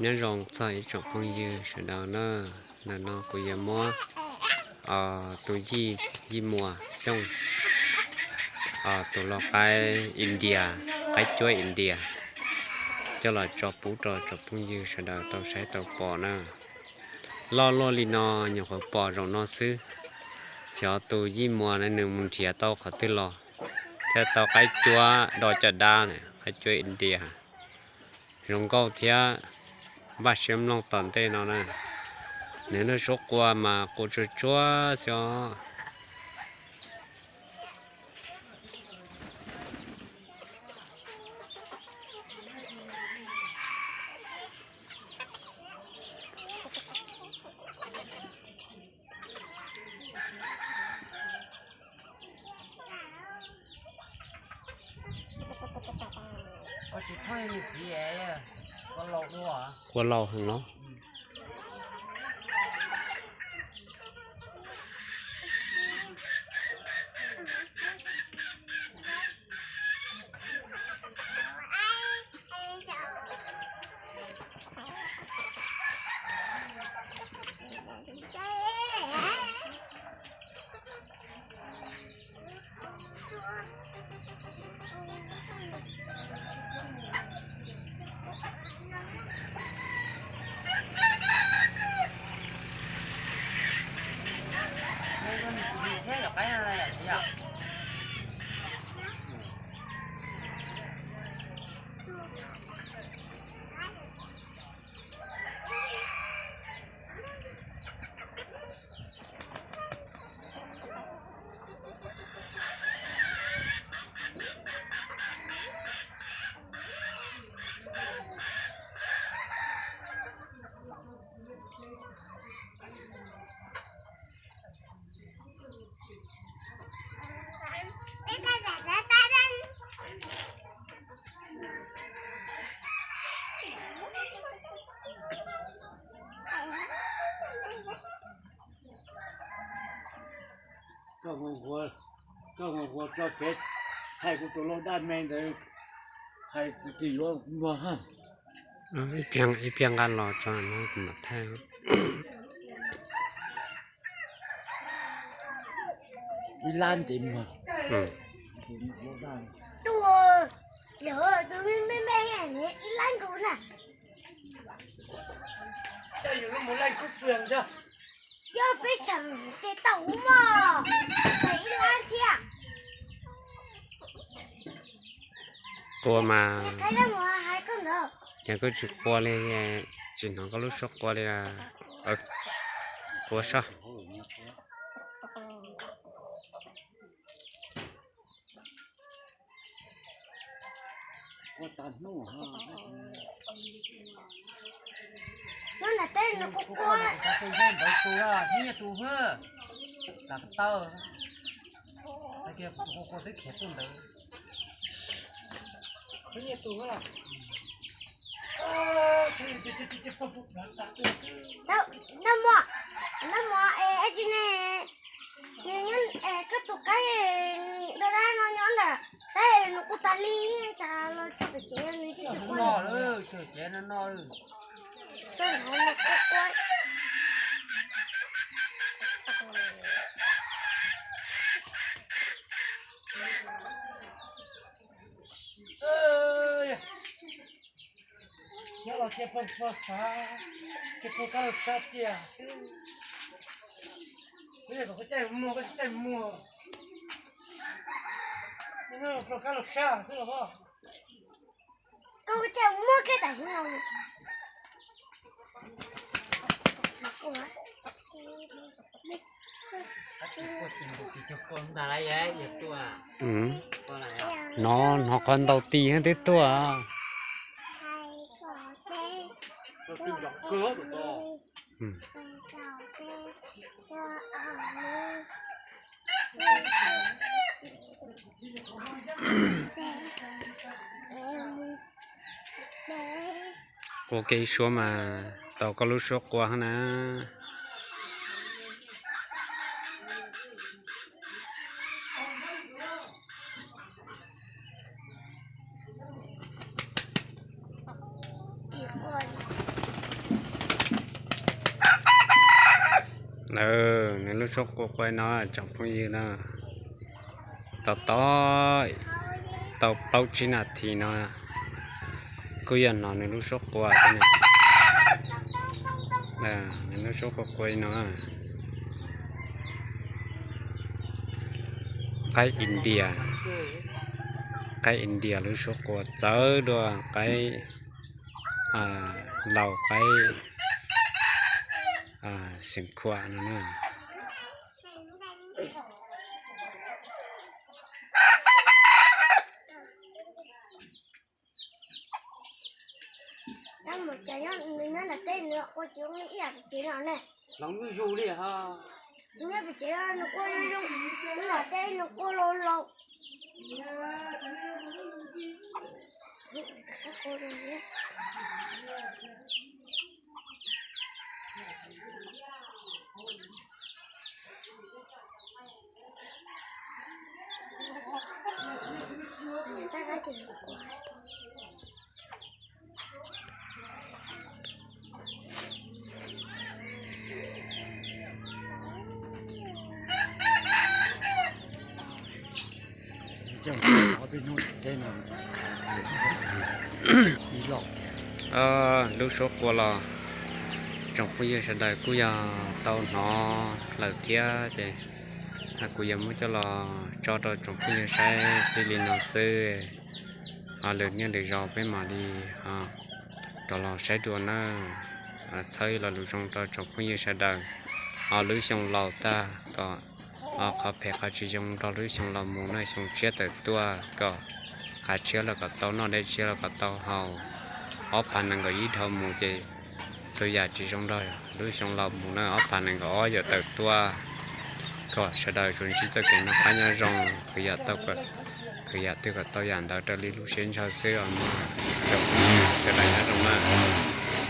Nyob zoo txog ib tsoom phooj ywg sawv daws na, ntawm no kuv yuav muab tus Yij, Yij Muas Xyooj, tus lau qaib India, qaib cuab India, coj los tso pub rau tsoom phooj ywg sawv daws tau saib tau pom na. Loj luaj li no nyuam qhuav pom zaum no xwb. Xyov tus Yij Muas no nws mus nrhiav tau qhov twg los thiaj tau qaib cuab do caj dab, qaib cuab India zoo nkauj thiab npaj siab mloog tom ntej no na. Nws lub suab qua mas qua tsuag tsuag xwb os. Qua laus heev no. Koj mus ua tso fev thaij kuv tus lau dab me ntawd, hais tus twg yuav muag. Ib pliag nqa los tso no kuv mam thaij. Ib lab ntev muag. Tus me me ib lab nkaus na. Yog peb xeem ces tau mog, ib lab thiab. Qua mas, ces koj tsis qua li, tsis hnov koj lub suab qua li. Qua sob. Hnub na teb nws kuj qua. Tus ntawd tus, nyiaj tus hwb, lam taw. Hais tias kuv tus qua twb khiav tuaj ntawd. Nyiaj tus hwb. Nab muam, nab muam es tsis ne, nws nyob es koj tus qaib do dab no nyob ntawm saib nws kuj tas li, cas los tso pem cev nws tsis qua. Nyob los cia pog pog xav, cia pog kab laug sab tiag xwb. Koj caij muag, koj caij muag. Nyob los pog kab laug sab xwb los. Koj caij muag kiag tam sim no. Hnov, hnov qhov ntaus tis twb tuaj. Qua kiag ib suab mas tau koj lub suab qua na. Nws lub suab qua qua no tsoom phooj ywg na, tos tos tau plaub tsib nas this no kuj yog hnov nws lub suab qua. Nws lub suab qua qua no, qaib India, qaib India lub suab qua txawv dua qaib Laus, qaib Xeev Khuam no na. Lub suab qua los tsoom phooj ywg sawv daws kuj yog tau hnov lawm thiab ces kuv yuav muab coj los tso rau tsoom phooj ywg saib txij li no xwb. Lwm niaj lwm zaus peb mam li rov los saib dua na. Txhawb los lus zoo rau tsoom phooj ywg sawv daws. Lub xyoo laus tag kom qhov phem qhov tsis zoo nrog lub xyoo los mus na, xyoo tshiab tawm tuaj kom qhav tshiab los kom tau noj, dej tshiab los kom tau haus. Ob phav nees nkaum ib dhau mus ces txhua yam tsis zoo nrog lub xyoo laus mus na, ob phav nees nkaum ob yuav tawm tuaj. Kom sawv daws tsuas ntsib txoj kev noj qab nyob zoo, khwv yam tau, khwv yam twg kom tau yam ntawd raws li lub siab ntshaw xwb os mog. Sawv daws nyob zoo na.